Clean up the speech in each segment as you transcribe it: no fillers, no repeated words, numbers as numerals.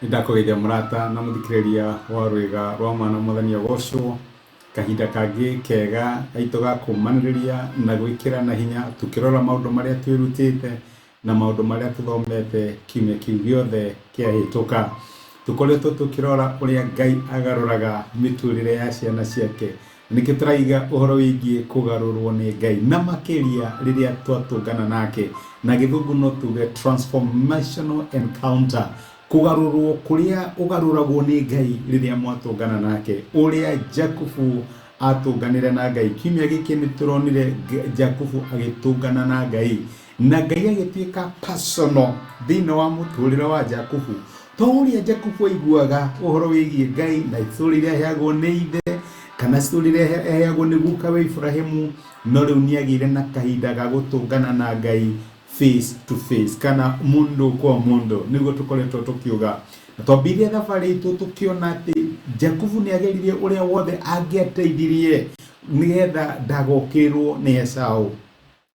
Nĩndakũgeithia mũrata na mũthikĩrĩria wa rwĩga rwa mwana mwathani agocwo, kahinda kangĩ kega gaitũ ga kũmanĩrĩria na gwĩkĩrana hinya tũkĩrora maũndũ marĩa twĩrutĩte na maũndũ marĩa tũthomete kiumia kĩu gĩothe kĩahĩtũka. Tũkoretwo tũkĩrora ũrĩa Ngai agarũraga mĩtũrĩre ya ciana ciake. Nĩkĩo tũraiga ũhoro wĩgiĩ kũgarũrwo nĩ Ngai na makĩria rĩrĩa twatũngana nake. Na gĩthũngũ no tuge transformational encounter. Kũgarũrwo kũrĩa ũgarũragwo nĩ Ngai rĩrĩa mwatũngana nake. Ũrĩa Jakubu atũnganire na Ngai. Kiumia gĩkĩ nĩ tũronire Jakubu agĩtũngana na Ngai. Na Ngai agĩtuĩka personal thĩinĩ wa mũtũrĩre wa Jakubu. To ũrĩa Jakubu aiguaga ũhoro wĩgiĩ Ngai na story iria aheagwo nĩ ithe kana story iria aheagwo nĩ guka we Iburahĩmu, no rĩu nĩ agĩire na kahinda ga gũtũngana na Ngai face to face kana mũndũ kwa mũndũ, nĩguo tũkoretwo tũkiuga. Na twambĩrĩria thabarĩ itũ tũkĩona atĩ Jakubu nĩ ageririe ũrĩa wothe angĩateithirie nĩgetha ndagokĩrĩrwo nĩ Esau.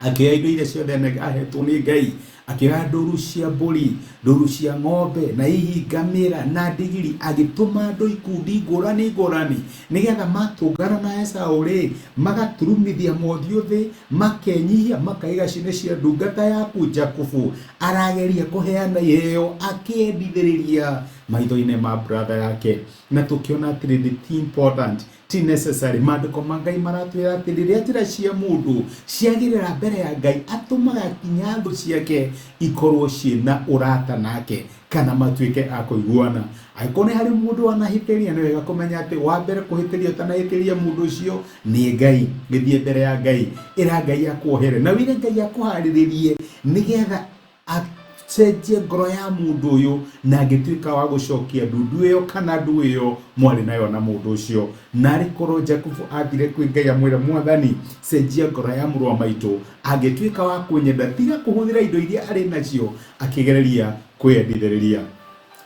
Akĩoya indo iria ciothe ahetwo nĩ Ngai, akĩoya ndũru cia mbũri, ndũru cia ng'ombe, na hihi ngamĩra na ndigiri, agĩtũma andũ ikundi ngũrani ngũrani, nĩgetha matũngana na Esau rĩ, magaturumithia mothiũ thĩ, makenyihia, makaiga ciĩ cia ndungata yaku Jakubu, arageria kũheana iheo akĩendithĩrĩria maitho-inĩ ma brother yake. Na tũkĩona atĩrĩrĩ, ti important ti necessary. Maandĩko ma Ngai maratwĩra atĩ rĩrĩa njĩra cia mũndũ ciagĩrĩra mbere ya Ngai, atũmaga nginya thũ ciake ikorwo ciĩna ũrata nake kana matuĩke a kũiguana. Angĩkorwo nĩ harĩ mũndũ wanahĩtĩria, nĩ wega kũmenya atĩ wa mbere kũhĩtĩria ũtanahĩtĩria mũndũ ũcio nĩ Ngai. Gĩthiĩ mbere ya Ngai, ĩra Ngai akuohere na wĩre Ngai akũharĩrĩrie nĩgetha acenjie ngoro ya mũndũ ũyũ na angĩtuĩka wa gũcokia ndundu ĩyo kana ndu ĩyo mwarĩ nayo na mũndũ ũcio. Na arĩ korwo Jakubu athire kwĩ Ngai amwĩre, Mwathani, cenjia ngoro ya mũrũ wa maitũ, angĩtuĩka wa kũnyenda, tiga kũhũthĩra indo iria arĩ nacio akĩgereria kwĩyendithĩrĩria.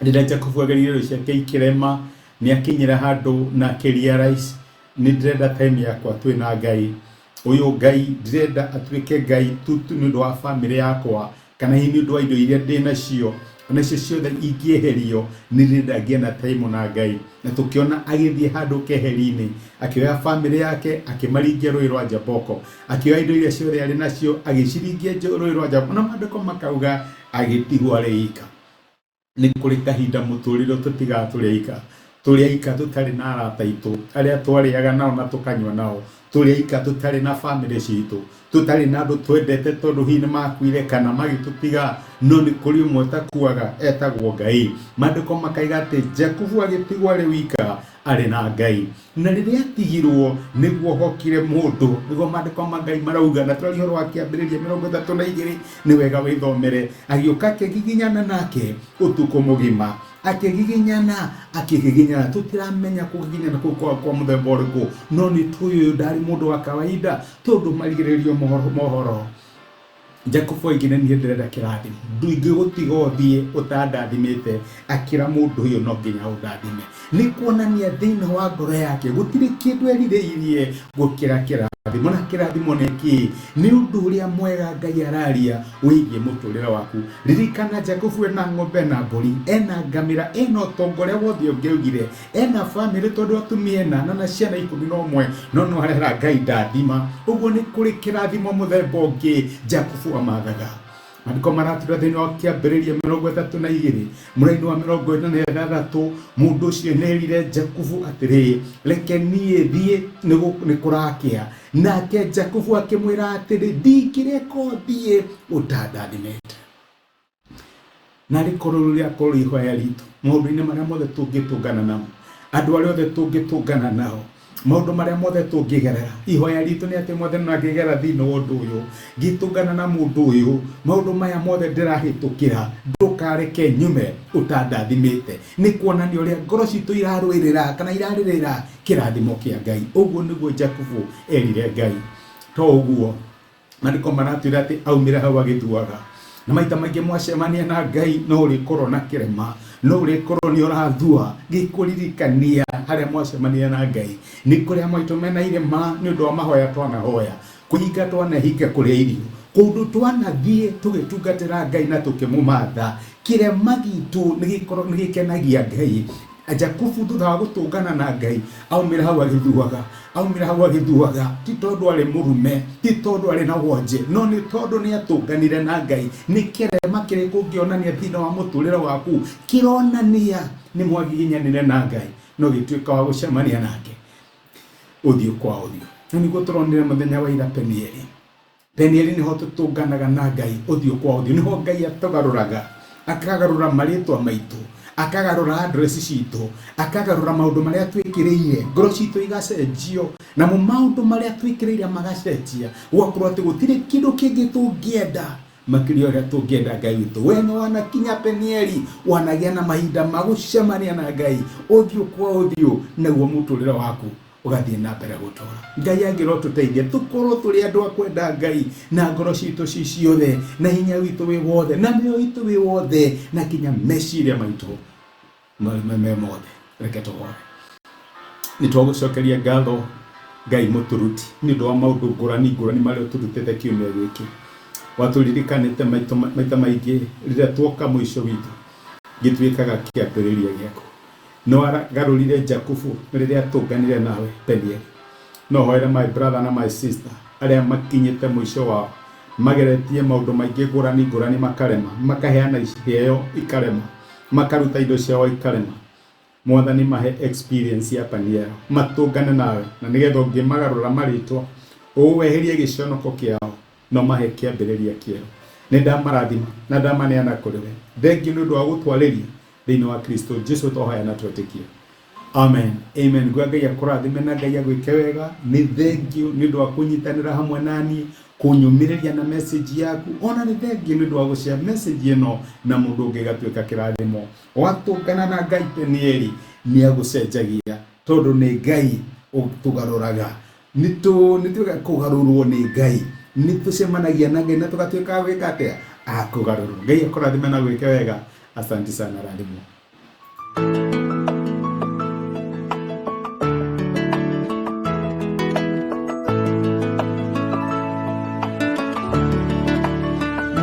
Rĩrĩa Jakubu ageririe indo ciake ikĩrema, nĩ akinyire handũ na akĩ realize nĩ ndĩrenda time yakwa twĩ na Ngai. Ũyũ Ngai ndĩrenda atuĩke Ngai tu nĩ ũndũ wa bamĩrĩ yakwa kana hihi nĩ ũndũ wa indo iria ndĩ nacio, onacio ciothe ingĩeherio nĩ ndĩrenda ngĩe na time na Ngai. Na tũkĩona agĩthiĩ handũ keheri-inĩ, akĩoya bamĩrĩ yake akĩmaringia rũĩ rwa Jaboko, akĩoya indo iria ciothe arĩ nacio agĩciringia rũĩ rwa Jaboko, na maandĩko makauga agĩtigwo arĩ ika. Nĩ kũrĩ kahinda mũtũrĩre tũtigaga tũrĩ aika. Tũrĩ aika tũtarĩ na arata aitũ, arĩa twarĩaga nao na tũkanyua nao. Tũrĩ aika tũtarĩ na bamĩrĩ citũ, tũtarĩ na andũ twendete tondũ hihi nĩ makuire kana magĩtũtiga. No nĩ kũrĩ ũmwe ũtakuaga etagwo Ngai. Maandĩko makaiga atĩ Jakubu agĩtigwo arĩ wika arĩ na Ngai. Na rĩrĩa atigirwo nĩguo hokire mũndũ, nĩguo maandĩko ma Ngai marauga, na tũraria ũhoro wa Kĩambĩrĩria 32, nĩ wega wĩthomere. Agĩũka akĩgiginyana nake ũtukũ mũgima, akĩgiginyana, akĩgiginyana. Tũtiramenya kũgiginyana kũu kwa mũthemba ũrĩkũ, no nĩ tũĩ ũyũ ndarĩ mũndũ wa kawaida, tondũ marigĩrĩrio mohoro Jakubu oigire niĩ ndĩrenda kĩrathimo, ndingĩgũtiga ũthiĩ ũtandathimĩte. Akĩra mũndũ ũyũ no nginya ũndathime. Nĩ kuonania thĩinĩ wa ngoro yake gũtirĩ kĩndũ erirĩirie gũkĩra kĩrathimo. Na kĩrathimo nĩ kĩĩ? Nĩ ũndũ ũrĩa mwega Ngai araria wĩgiĩ mũtũrĩre waku. Ririkana Jakubu ena ng'ombe na mbũri, ena ngamĩra, ena ũtonga ũrĩa wothe ũngĩaugire, ena bamĩrĩ tondũ atumia ena na ciana 11, no no arera Ngai ndathima. Ũguo nĩ kũrĩ kĩrathimo mũthemba ũngĩ Jakubu amathaga. Maandĩko maratwĩra thĩinĩ wa Kĩambĩrĩria 32 mũraini wa 46, mũndũ ũcio nĩerire Jakubu atĩrĩ, reke niĩ thiĩ nĩ kũrakĩa. Nake Jakubu akĩmwĩra atĩrĩ, ndingĩreka ũthiĩ ũtandathimĩte. Na arĩ korwo rĩu rĩakorwo ihoya ritũ maũndũ-inĩ marĩa mothe tũngĩtũngana namo, andũ arĩa othe tũngĩtũngana nao, maũndũ marĩa mothe tũngĩgerera, ihoya ritũ nĩ atĩ Mwathani ona ngĩgerera thĩinĩ wa ũndũ ũyũ, ngĩtũngana na mũndũ ũyũ, maũndũ maya mothe ndĩrahĩtũkĩra, ndũkareke nyume ũtandathimĩte. Nĩ kuonania ũrĩa ngoro citũ irarũĩrĩra kana irarĩrĩra kĩrathimo kĩa Ngai. Ũguo nĩguo Jakubu erire Ngai. To ũguo, Maandĩko maratwĩra atĩ aumire hau agĩthuaga. Na maita maingĩ mwacemania na Ngai no ũrĩkorwo na kĩrema, no ũrĩkorwo nĩ ũrathua, gĩkũririkania harĩa mwacemania na Ngai. Nĩ kũrĩa maitũ mena irema nĩ ũndũ wa mahoya twanahoya, kũhinga twanahinga kũrĩa irio, Kũndũ twanathiĩ tũgĩtungatĩra Ngai na tũkĩmũmatha, kĩrema gitũ nĩ gĩkenagia Ngai. Jakubu thutha wa gũtũngana na Ngai aumĩra hau agĩthuaga, aumĩra hau agĩthuaga, ti tondũ arĩ mũrume, ti tondũ arĩ na wonje, no nĩ tondũ nĩ atũnganire na Ngai. Nĩ kĩrema kĩrĩkũ ũngĩonania thĩinĩ wa mũtũrĩre waku kĩronania nĩ mwagiginyanire na Ngai na ũgĩtuĩka wa gũcemania nake ũthiũ kwa ũthiũ? Na nĩguo tũronire mũthenya wa ira Penieli. Penieli nĩho tũtũnganaga na Ngai ũthiũ kwa ũthiũ, nĩho Ngai atũgarũraga, akagarũra marĩtwa maitũ, akagarũra address citũ, akagarũra maũndũ marĩa twĩkĩrĩire, ngoro citũ igacenjio, namo maũndũ marĩa twĩkĩrĩire magacenjia, gũgakorwo atĩ gũtirĩ kĩndũ kĩngĩ tũngĩenda makĩria ũrĩa tũngĩenda Ngai witũ. We nĩ wanakinya Penieli, wanagĩa na mahinda ma gũcemania na Ngai ũthiũ kwa ũthiũ, naguo mũtũrĩre waku ũgathiĩ na mbere gũtũra. Ngai angĩrotũteithia tũkorwo tũrĩ andũ a kwenda Ngai na ngoro citũ ci ciothe, na hinya witũ wĩ wothe, na mĩoyo itũ wĩ wothe, na kinya meciria maitũ me mothe. Reke tũhoe. Nĩ twagũcokeria ngatho Ngai mũtũruti nĩ ũndũ wa maũndũ ngũrani ngũrani marĩa ũtũrutĩte kiumia gĩkĩ. Watũririkanĩte maita maingĩ rĩrĩa tuoka mũico witũ gĩtuĩkaga kĩambĩrĩria gĩaku. Nĩ wagarũrire Jakubu rĩrĩa atũnganire nawe Penieli. No hoere my brother na my sister arĩa makinyĩte mũico wao, mageretie maũndũ maingĩ ngũrani ngũrani makarema, makaheana iheo ikarema, makaruta indo ciao ikarema. Mwathani mahe experience ya Peniel, matũngane nawe na nĩgetha ũngĩmagarũra marĩtwa, ũweherie gĩconoko kĩao na ũmahe kĩambĩrĩria kĩerũ. Nĩ ndamarathima na ndamaneana kũrĩ we. Thengiũ nĩ ũndũ wa gũtwarĩria thĩinĩ wa Kristo Jesu twahoya na twetĩkia. Amen. Amen. Ngwa Ngai akũrathime na Ngai agwĩke wega. Nĩ thengiũ nĩ ũndũ wa kũnyitanĩra hamwe na niĩ, kũnyũmĩrĩria na message yaku. Ona nĩ thengiũ nĩ ũndũ wa gũshare message ĩno na mũndũ ũngĩ ĩgatuĩka kĩrathimo. Watũngana na Ngai Penieli nĩ agũcenjagia tondũ nĩ Ngai ũtũgarũraga. Nĩ twĩkaga kũgarũrwo nĩ Ngai. Nĩ tũcemanagia na Ngai na tũgatuĩka a gwĩka atĩa? A kũgarũrwo. Ngai akũrathime na gwĩke wega. Asante sana, rathimwo.